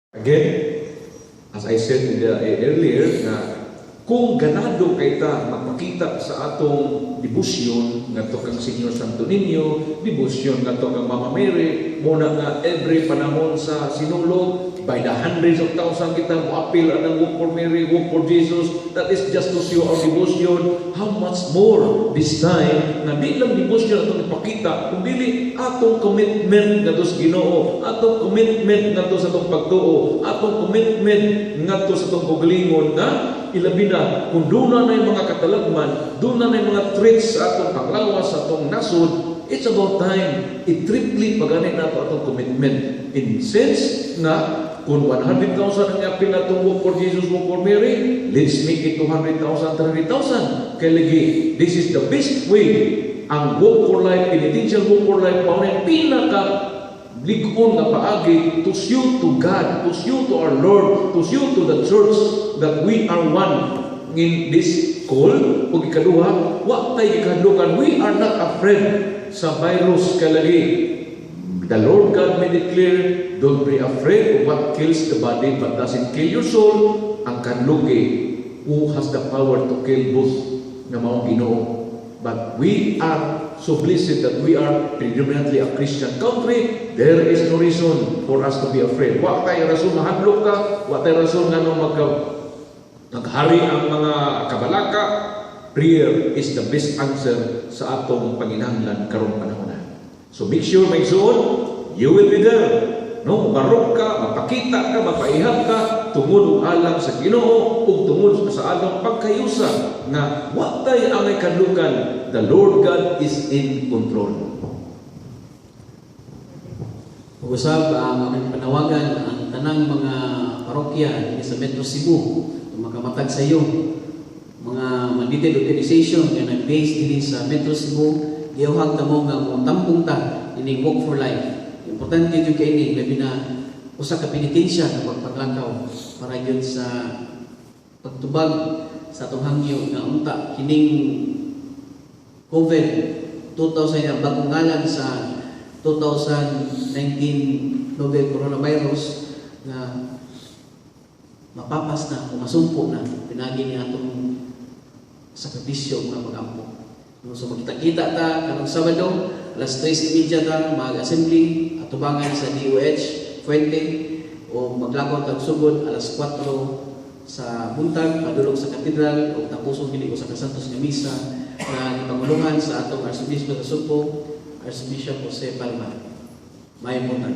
Again, as I said earlier, na kung ganado kay ta magpakita sa atong debosyon ngadto kang Señor Santo Niño, debosyon ngadto kang Mama Mary, mao na nga every panahon sa Sinulog, by the hundreds of thousands kita moapil anang Walk for Mary, Walk for Jesus. That is just to show our devotion. How much more this time nga di lang devotion atong ipakita, kung dili atong commitment ngadto sa Ginoo, atong commitment ngadto sa atong pagtuo, atong commitment ngadto sa atong kaugalingon nga ilabi na kung duna na yung mga katalagman, duna na yung mga threats sa atong panglawas, sa atong nasod, it's about time i-triple pa gani nato atong commitment. In sense nga kung 100,000 ang apil natong Walk for Jesus, Walk for Mary, let's make it 200,000, 300,000. Kay lagi, this is the best way. Ang Walk for Life, Penitential Walk for Life, mao na yung pinaka lig-on nga paagi to show to God, to show to our Lord, to show to the church that we are one in this call. Ug ikaduha, wa tay gikahadlukan, we are not afraid sa virus kay lagi the Lord God made it clear, don't be afraid of what kills the body but doesn't kill your soul. Ang kahadlok, who has the power to kill both, nga mao ang Ginoo. But we are so blessed that we are predominantly a Christian country. There is no reason for us to be afraid. Wa tay rason mahadlok ka, wa tay rason nganong magka naghari ang mga kabalaka. Prayer is the best answer sa atong panginahanglan karong panahon na. So make sure, my igsoon, you will be there. No, barog ka, mapakita ka, mapaihap ka, tungod og alang sa Ginoo ug tungod sa atong pagkayusa nga wa tay angay kahadlukan, the Lord God is in control. Ug usab ang aming panawagan ang tanang mga parokya dinhi sa Metro Cebu, makamatag sa iyo mga mandated organization nga nag-base dinhi sa Metro Cebu, gihawag ta mo nga motambong ta ining Walk for Life. Importante jud kay ini, labi na usa ka penitensya nga pagpaglakaw para gyud sa pagtubag sa atong hangyo nga unta kining COVID 2000 ang bagong ngalan sa 2019 novel coronavirus nga mapapas na o masumpo na pinagi ni atong sakripisyo, mga pag-ampo. No, so magkita-kita ta karong Sabado, alas 3:30 ta mag-assembly atubangan sa DOH Fuente o maglakaw tag sugod alas 4 sa buntag padulong sa katedral o tapuson gini usa ka Santos nga misa na gipanguluhan sa atong Arsobispo sa Sugbo, Archbishop Jose Palma. Maayong buntag.